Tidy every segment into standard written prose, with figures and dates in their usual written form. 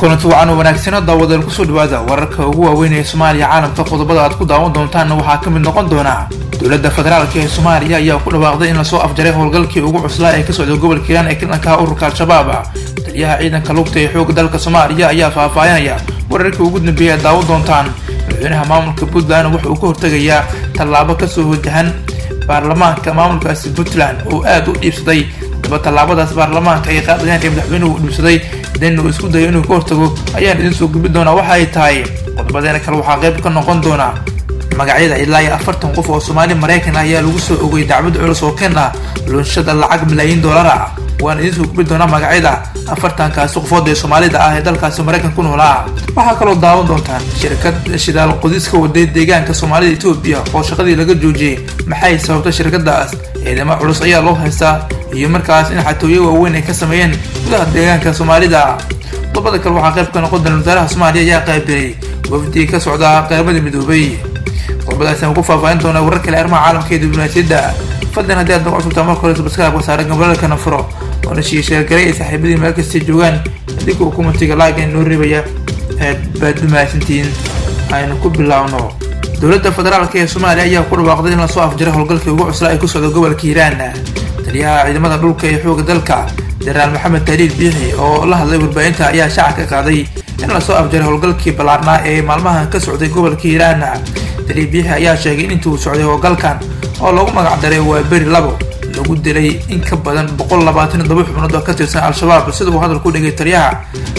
Kulanti wacan oo wanaagsan daawadeel, kusoo dhawaada wararka ugu waaweyn ee Soomaaliya, caalamka. Qodobada aad ku daawan doontaanna waxaa ka mid noqon doona: dowladda federaalka ee Soomaaliya ayaa ku dhawaaqday in lasoo afjaray howlgalkii ugu cuslaa ee ka socday gobolka Hiiraan ee ka dhanka ururka Al-Shabaab. Taliyaha ciidanka lugta ee xoogga dalka Soomaaliya ayaa faahfaahinaya wararkii ugu dambeeyay aad daawan doontaan. Madaxweynaha maamulka Puntland wuxa uu ka hortegayaa tallaabo kasoo wajahan baarlamaanka maamulkaasi Puntland oo aada u dhiibsaday. Haddaba tallaabadaas baarlamaanka ay qaadayaan ee madaxweynuhu u dhiibsaday dan uu isku dayo inuu ka hortago ayaan idin soo gudbi doonaa waxa ay tahay. Qodobadeena kale waxaa qayb ka noqon doona magacyada ilaa iyo 40 qof oo Soomaali Maraykan ah ayaa lagu soo ogay dacwad culus oo ken ah lunshada lacag malaayiin dollar ah. Waan idiin soo gudbi doonaa magacyada 40-kaasi qofood ee Soomaalida ah ee dalkaasi Maraykan ku noolaa. Waxaa kaloo daawan doontaan shirkad shidaal qodis ka waday deegaanka Soomaalida Etoobiya oo shaqadii laga joojiyey. Maxay sababtay shirkadaas? Ciidamo culus ayaa loo haystaa iyo markaas in xatooyo waaweyn ay ka sameeyeen gudaha deegaanka Soomaalida. Qodobada kale waxaa qayb ka noqon doona wasaaraha Soomaaliya ayaa qaabilay wafdi ka socda Qaramada Midoobay. Qodobadaasi aan ku faahfaahin doonaa warar kale, arrimaha caalamka iyo diblomaasiyadda. Fadlan haddii aad nagu cusubtaa, marka hore subscribe saara, gambaleelkana furo, oona share garay ay saaxiibadii meel kastay joogaan. Idinkoo comment-iga like noo reebaya, aad baad u mahadsantihiin. Aynu ku bilaawno. Dowladda federaalka ee Soomaaliya ayaa ku dhawaaqday in lasoo afjaray howlgalkii ugu cuslaa ee ku socda gobolka Hiiraan. Taliyaha ciidamada dhulka ee xooga dalka, Jenaraal Maxamed Tahliil Biixi, oo la hadlay warbaahinta ayaa shaaca ka qaaday in lasoo afjaray howlgalkii ballaarnaa ee maalmahan ka socday gobolka Hiiraan. Taliya Biixi ayaa sheegay in intuu socday howlgalkan oo loogu magac daray Waa Beri 2 lagu dilay in ka badan 127 xubnood oo ka tirsan Al-Shabaab. Sida uu hadal ku dhigay taliyaha,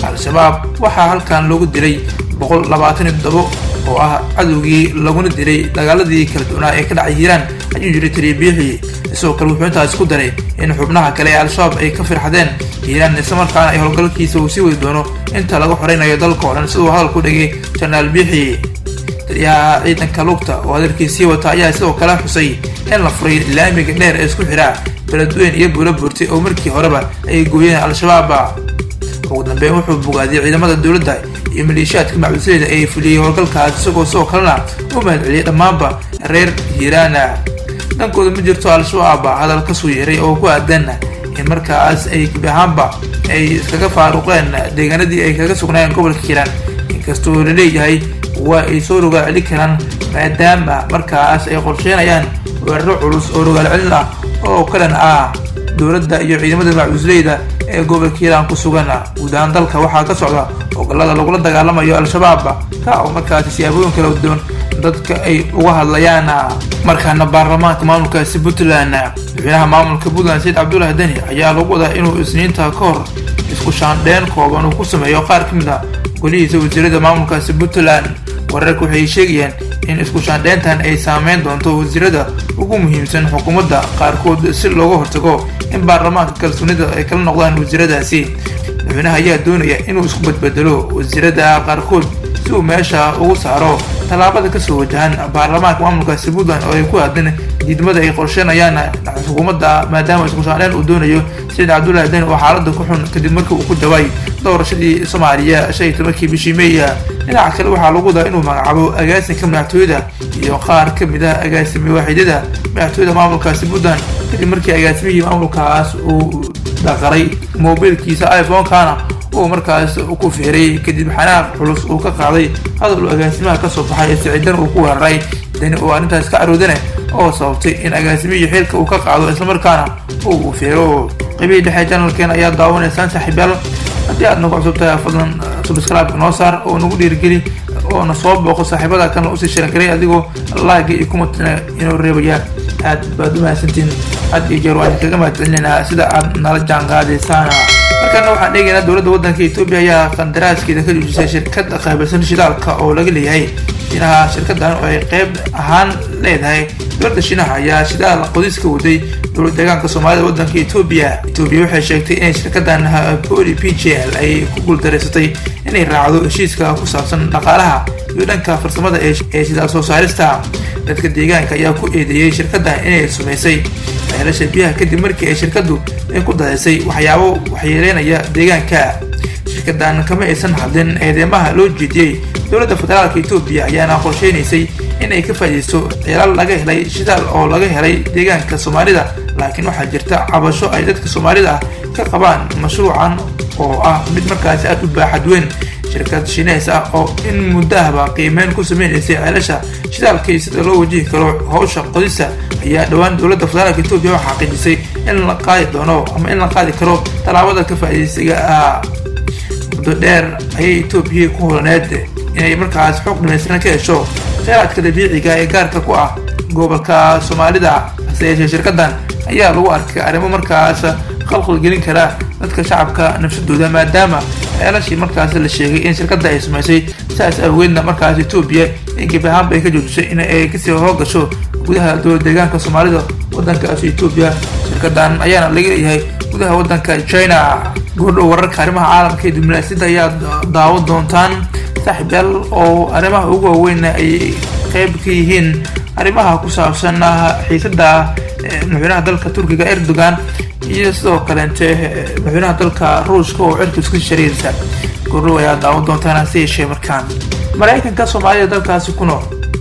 Al-Shabaab waxaa halkan loogu dilay 127 oo ah cadowgii, laguna dilay dagaaladii kala duwanaa ee ka dhacay Hiiraan, ayuu yiri taliya Biixi. Sidoo kale wuxuu intaas ku daray in xubnaha kale ee Al-Shabaab ay ka firxadeen Hiiraan, islamarkaana ay howlgalkiisa uu sii wadi doono inta laga xoreynayo dalka oo dhan, siduu hadal ku dhigay Jenaraal Biixi. Taliyaha ciidanka lugta oo hadalkiisii wata ayaa sidoo kale xusay in la furay laamiga dheer ee isku xiraa Beledweyn iyo Buulo Burtay oo markii horeba ay gooyeen Al-Shabaab. Ugu dambeyn wuxuu bogaadiyay ciidamada dowladda iyo maleeshiyaadka macbuusyada ee fuliyey howlgalkaas, isagoo sidoo kalena u mahadceliyay dhammaanba reer Hiiraana. Dhankooda ma jirto Al-Shabaab hadal kasoo yeeray oo ku aadan in markaas ay gebi ahaanba ay iskaga faaruqeen deegaanadii ay kaga sugnaayeen gobolka Hiiraan, inkastoo laleeyahay waa ay soo rogaal celin karaan, maadaama markaas ay qorsheynayaan weeraro culus oo rogaal celin ah oo kalan ah dowladda iyo ciidamada macbuusleyda ee gobolka Hiiraan ku sugan. Guud ahaan dalka waxaa ka socda howlgallada lagula dagaalamayo Al-Shabaab, ka oo markaasi siyaabooyin kala duwan dadka ay uga hadlayaan. Markaana baarlamaanka maamulkaasi Puntland. Madaxweynaha maamulka Puntland, Saciid Cabdullahi Deni, ayaa lagu wadaa inuu Isniinta ka hor isku shaandheen kooban uu ku sameeyo qaar ka mid a golihiisa wasiirada maamulkaasi Puntland. Wararka waxay sheegayaan in isku shaandheyntan ay saameyn doonto wasiirada ugu muhiimsan xukuumadda qaarkood, si looga hortago in baarlamaanka kalsoonida ay kala noqdaan wasiiradaasi. Madaxweynaha ayaa doonaya inuu isku badbedelo wasiirada qaarkood si uu meesha ugu saaro tallaabada kasoo wajahan baarlamaanka maamulkaasi Puntland oo ay ku aadan diidmada ay qorsheynayaan xukuumadda, maadaama isku shaandheyn uu doonayo Saciid Cabdullahi Deni oo xaalada ku xun kadib markii uu ku jabay doorashadii Soomaaliya 15-kii bishii Meeya. Dhinaca kale waxaa lagu wadaa inuu magacaabo agaasinka madaxtooyada iyo qaar ka mid ah agaasime waaxidyada madaxtooyada maamulkaasi Puntland, kadib markii agaasimihii maamulkaas uu dhaqaray moobilkiisa iPhone-kana uu markaas ku fiiray, kadib xanaaq culus uu ka qaaday hadal uu agaasimaha kasoo baxay ee Siciidan uu ku weeraray Deni, oo arrintaas ka caroodane oo sababtay in agaasimihii xilka uu ka qaado islamarkaana uu feero. Qaybihii dhexe channel-keen ayaa daawanaysaan, saaxiibyaal. Haddii aad nagu cusub tahay, fadlan subscribe noo saar oo nagu dhiirigeli, oona soo booqo, saaxiibada kalena usii share garay, adigoo like iyo comment-na inoo reebaya. Aad baad u mahadsantiin. Had iyo jeer waan kaga mahadcelinaynaa sida aad nala jaan qaadaysaan. Markaana waxaan eegaynaa dowladda waddanka Etoobiya ayaa qandaraaskeeda ka joojisay shirkad qaabilsan shidaalka oo laga leeyahay Shiinaha. Shirkadan oo ay qeyb ahaan leedahay dowladda Shiinaha ayaa shidaal qodis ka waday dowlad deegaanka Soomaalida waddanka Etoobiya. Etoobiya waxay sheegtay inay shirkadan Poly PGL ay ku guuldareysatay inay raacdo heshiiska ku saabsan dhaqaalaha iyo dhanka farsamada ee shidaal soo saarista. Dadka deegaanka ayaa ku eedeeyey shirkaddan inay sumaysay ceelasha biyaha kadib markii ay shirkaddu ay ku dadaysay waxyaabo waxyeeleynaya deegaanka. Shirkadan kama aysan hadlin eedeymaha loo jeediyey. Dowladda federaalka Etoobiya ayaana qorsheynaysay in ay ka faa'iidaysto ceelal laga helay shidaal oo laga helay deegaanka Soomaalida, laakiin waxaa jirta cabasho ay dadka Soomaalida ah ka qabaan mashruucan oo ah mid markaasi aada u baaxad weyn. Shirkad Shiineys ah oo in muddahaba qiimeyn ku sameynaysay ceelasha shidaalka iyo sida loo wajihi karo howsha qodista ayaa dhowaan dowladda federaalka Etoobiya waxaa xaqiijisay in la qaadi doono ama in la qaadi karo tallaabada ka faa'iidaysiga ah. Muddo dheer ayay Etoobiya ku holaneed inay markaas xog dhamaystiran ka hesho kheyraadka dabiiciga ee gaarka ku ah gobolka Soomaalida. Hase yeeshee, shirkadan ayaa lagu arkay arrimo markaas khalkhal gelin kara dadka shacabka nafsadooda, maadaama ceelashii markaas la sheegay in shirkadda ay samaysay. Saas awgeedna markaas Etoobiya in gebi ahaanba ay ka joojisay in ay kasii hoogasho gudaha dowlad deegaanka Soomaalida, wadankaas Etoobiya. Shirkadan ayaana laga leeyahay gudaha wadanka China. Goordhow wararka arrimaha caalamka iyo diblomaasiyadda ayaa daawan doontaan, saaxiibyaal, oo arrimaha ugu waaweyn ay qeyb ka yihiin arrimaha ku saabsan xiisada madaxweynaha dalka Turkiga Erdogan iyo sidoo kaleente madaxweynaha dalka Ruushka oo cirka isku shareeraysa. Goordhow ayaa daawan doontaan. Hase yeeshee, markaan Maraykanka, Soomaalida dalkaasi ku nool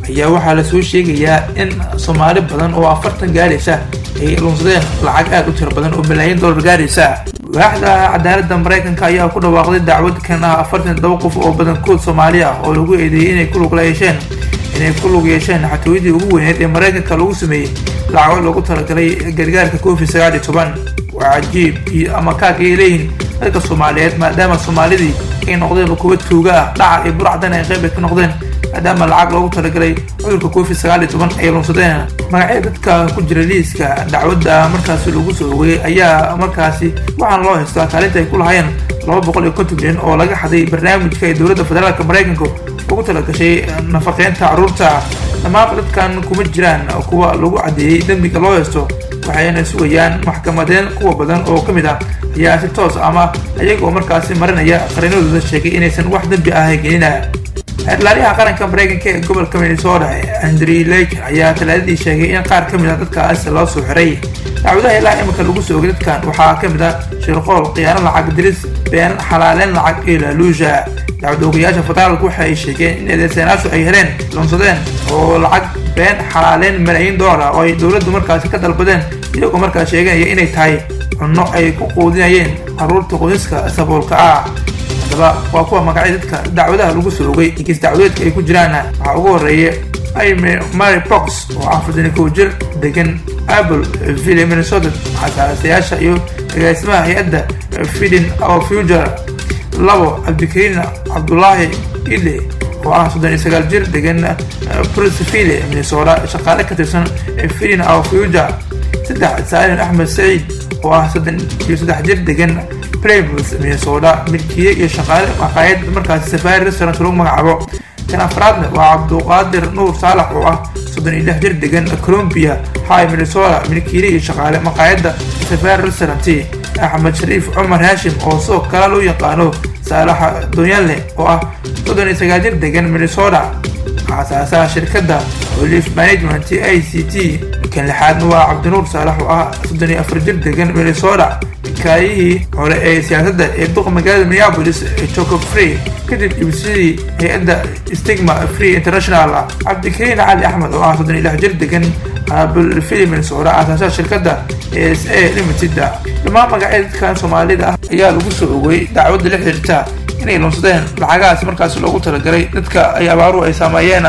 ayaa waxaa lasoo sheegayaa in Soomaali badan oo 40 gaaraysa ay lunsadeen lacag aada u tiro badan oo malaayiin dollar gaaraysa. Waaxda cadaaladda Maraykanka ayaa ku dhawaaqday dacwad kan ah 47 qof oo badankood Soomaali ah oo lagu eedeeyey inay ku lug yeesheen xatooyadii ugu weyneed ee Maraykanka lagu sameeyey lacago loogu talagalay gargaarka COVID-19. Waa cajiib iyo ama kaag ay leeyihiin dadka Soomaaliyeed, maadaama Soomaalidii ay noqdeenba kuwa tuuga ah, dhaca iyo burcdan ay qayb ay ka noqdeen, maadaama lacag loogu talagalay cudurka COVID-19 ay lunsadeen. Magacyada dadka ku jira liiska dacwadda markaasi lagu soo ogayay ayaa markaasi waxaana loo haystaa kaalinta ay ku lahaayeen 250 milyan oo laga xaday barnaamijka ay dowladda federaalka Maraykanka ugu talagashay nafaqeynta carruurta. Dhammaan dadkan kuma jiraan kuwa lagu caddeeyey dembiga loo haysto, waxayna sugayaan maxkamadeen. Kuwa badan oo ka mid ah ayaa si toos ama ayaga oo markaasi marinaya qareenadooda sheegay inaysan wax dembi ah gelina. Xeerlaaliyaha qaranka Maraykanka ee gobolka Minnesota, Andrew Laker, ayaa Talaadadii sheegay in qaar ka mid ah dadkaas loo soo xiray. Dacwadaha ilaa imika lagu soo ogay dadkan waxaa ka mid ah shirqool, khiyaano lacag diris, been xalaaleyn lacag iyo laaluusha. Dacwad oogayaasha federaalku waxa ay sheegeen in eedeysanayaashu ay heleen lunsadeen oo lacag been xalaaleyn malaayiin dollar ah oo ay dowladdu markaasi ka dalbadeen, iyagoo markaas sheeganaya inay tahay cunno ay ku quudinayeen carruurta qoysaska saboolka ah. Haddaba, waa kuwa magacyada dadka dacwadaha lagu soo ogay. Kiis dacwadeedka ay ku jiraanna waxaa ugu horeeya Amy Mary Box oo ah 41 jir degan Apple Valley, Minnesota, xasaasayaasha iyo agaasimaha hay-adda Feeding Our Future. Labo, Cabdikariin Cabdulaahi Ile oo ah 39 jir degan Bruceville, Minnesota, shaqaale ka tirsan Feeding Our Future. Saddex, Saalin Axmed Saciid oo ah 33 jir degan Plymouth, Minnesota, milkiye iyo shaqaale maqaayad markaasi Safari Restaurant lagu magacaabo. Kan afraadna waa Cabduqaadir Nuur Saalax oo ah 36 jir degan Columbia High, Minnesota, milkiile iyo shaqaale maqaayadda Safari Restaurant. Axmed Shariif Cumar Haashim oo sidoo kale loo yaqaano Saalaxa Doonyalle oo ah 39 jir degan Minnesota, aasaasaha shirkadda Olive Management ICT. Kan lixaadna waa Cabdinuur Saalax oo ah 34 jir degan Minnesota, kaayihii hore ee siyaasadda ee duqa magaalada Minneapolis Jacob Frey, kadib ibsidii hay-adda Stigma Free International. Cabdikariin Cali Axmed oo ah 36 jir degan Applefield, Minnesota, aasaasaha shirkadda ASA Limited. Dhammaan magacyada dadkan Soomaalida ah ayaa lagu soo ogay dacwadda la xiriirta inay lunsadeen lacagahaasi markaasi loogu talagalay dadka ay abaaruhu ay saameeyeen.